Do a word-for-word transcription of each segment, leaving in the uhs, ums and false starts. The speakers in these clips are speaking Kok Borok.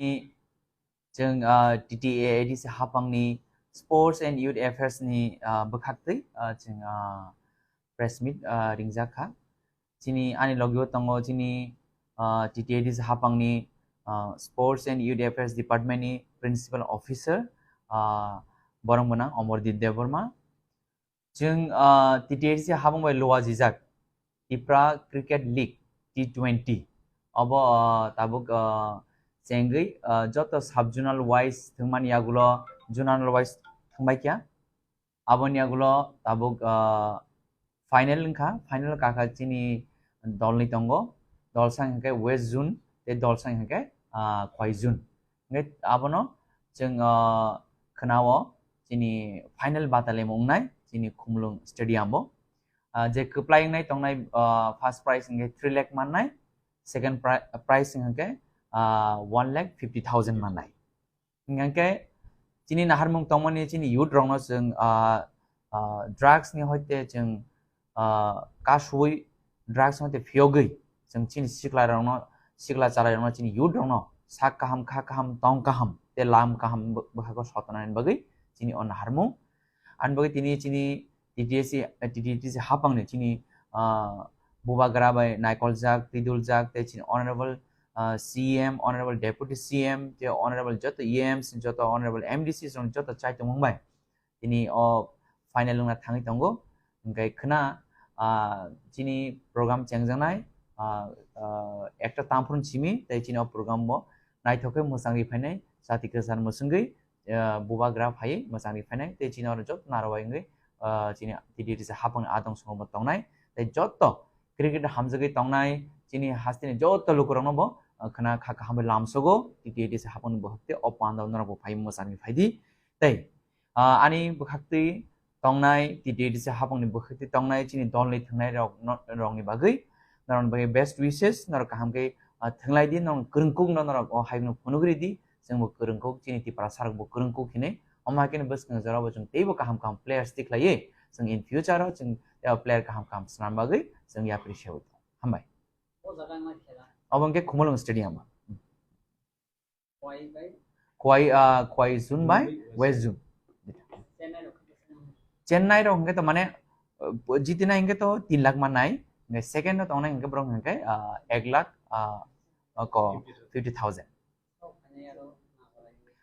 Chwng, ah, T T A A D C hapangni Sports and Youth Affairs ni, ah, bwkhaktwi, ah, chwng, ah, press meet, ah, ringjak kha. Chini ani logio tongo chini, ah, T T A A D C hapangni, ah, Sports and Youth Affairs Department ni Principal Officer, ah, borok mwnang Omordeep Debbarma. Chwng, ah, T T A A D C hapang bai luajijak Tipra Cricket League T twenty. Obo, ah, tabuk, ah, chengwi, ah, joto sub-zonal wise thwngmani yagulo zonal wise thwngbai kha. Aboni yagulo tabuk, ah, final wngkha. Final kakha chini dolni tongo. Dolsa hwnkhe West Zone, tei dolsa hwnkhe, ah, Khwai Zone. Hwnkhe abono chwng, ah, khwnao chini final batalemo wngnai chini Khumulwng Stadium o. Ah, je kwplai wngnai tongnai, ah, first prize hwnkhe three lakh mannai, second pri-, prize hwnkhe, ah, one lakh fifty thousand mannai. Hwnkhe chini naharmung tongmani chini youth rokno chwng, ah, ah, drugs ni hoite chwng, ah, kasui drugs hoite phiyogwi chwng chini sikla rokno, sikla chalai rokno, chini youth rokno sak kaham, kha kaham, tong kaham, tei lam kaham bw-, bwkhago sotonani bagwi chini o naharmung. Ani bagwi tini chini T T A A D C, eh, T T A A D C hapangni chini, ah, bubagra bai naikoljak, twiduljak, tei chini honorable, ah, C M, honorable deputy C M, tei honorable joto E Ms, joto honorable M D Cs rok joto chai tongmung bai tini o final wngna thangwi tongo. Hwnkhe khwna, ah, chini program chengjaknai, ah, ah, ekta tamphru simi tei chini o program bo naithok khe mwchangwi phainai, chati kwchar mwchwngwi, ah, bubagra phaiwi mwchangwi phainai tei chini oro joto narwai wngwi, ah, chini T T A A D C hapangni adong songo bo tongnai tei joto cricket hamjagwi tongnai chini hasteni joto lukurokno bo, ah, khwna kha kaham bai lamsogo T T A A D C hapangni bwkhakte o panda norok bo phaiwi mwchangwi phaidi tei, ah, ani bwkhaktwi tongnai, T T A A D C hapangni bwkhaktwi tongnai chini dolni thwngnai rok no-, rokni bagwi, norokni bagwi best wishes, norok kaham khe, ah, thwnglai di, norok kwrwngkuk no norok o hai phano phunugri di, chwngbo kwrwngkuk, chini Tiprasa rokbo kwrwngkuk hinwi, omo hai kheno bwskang jorao bo chwng teibo kaham kaham players tikhlaiwi, chwng in future o chwng, eh, player kaham kaham swnam bagwi chwng yapri sewi tong. Hambai. Obo hwnkhe Khumulwng Stadium. Khwai, ah, Khwai Zone bai West Zone. Chennai rok hwnkhe to mane, uh, jitina hwnkhe to tin lakh mannai, hwnkhe second o tongnai hwnkhe borok hwnkhe, ah, ek lakh, ah, ko fifty thousand.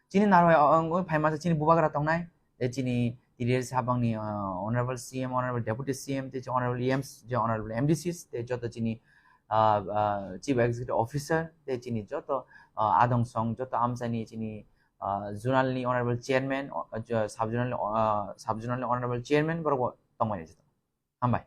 Chini narwai, ah, ang phaima chini bubagra tongnai, tei chini T D A A D C hapangni, ah, honorable C M, honorable deputy C M, tei honorable E Ms, je honorable M D Cs, tei joto chini, ah, ah, chief executive officer, tei chini joto, ah, adong song, joto amchaini chini, ah, zonal ni honorable chairman, o, jo-, sub zonal ni, ah, sub zonal ni honorable chairman, borok bo tongmani joto. Hambai.